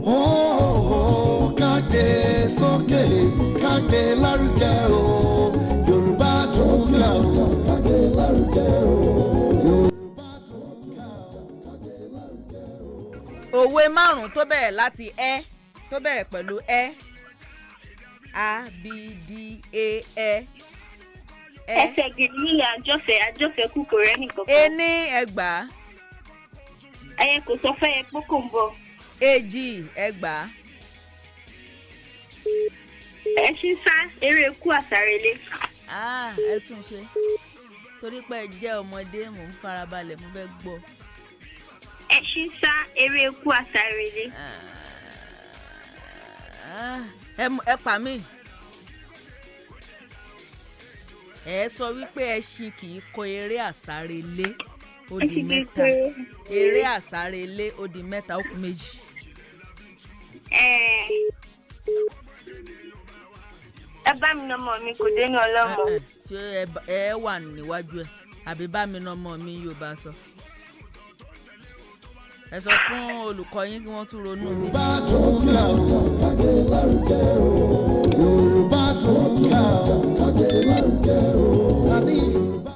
Ó ká gbé sókè, ká gbé lárugẹ o. Yorùbá dùn ká o. Ká gbé lárugẹ o. Yorùbá dùn ká o. Ká gbé lárugẹ o. Òwe márùn-ún tó bẹ̀rẹ̀ láti ẹ, tó bẹ̀rẹ̀ pẹ̀lú ẹ. A, B, D, A, Ẹ. Ẹ. Ẹsẹ̀ gìrì nílẹ̀ àjọfẹ́, àjọfẹ́ kú, kò rẹ́nì kankan. Ení, ẹgbàá. Ẹyẹ kò sọ fẹ́yẹ pé kò ń bọ̀. Èjì, ẹgbàá. Ẹṣin sá eré ikú àsárelé. Ah, ẹ tún ṣe, torí pé ẹ jẹ́ ọmọdé, mò ń farabalẹ̀, mo fẹ́ gbọ́. Ẹṣin sá eré ikú àsárelé. Ah, ẹ pa mí. Ẹ sọ wípé ẹṣin kì í kọ eré àsárelé, ó di Ẹṣin kì í mẹ́ta. kọ Eré àsárelé, ó di mẹ́ta, ó kù méjì. Ẹ bá mi nọmọ mi kò dénú ọlọ́mọ. Eh, eh, ṣé ẹ wà níwájú ẹ àbí bá mi nọmọ mi yóò bá sọ? Ẹ sọ fún olùkọ́ yín kí wọ́n tún ronú mi. Yorùbá dùn ká o. Ká gbé lárugẹ.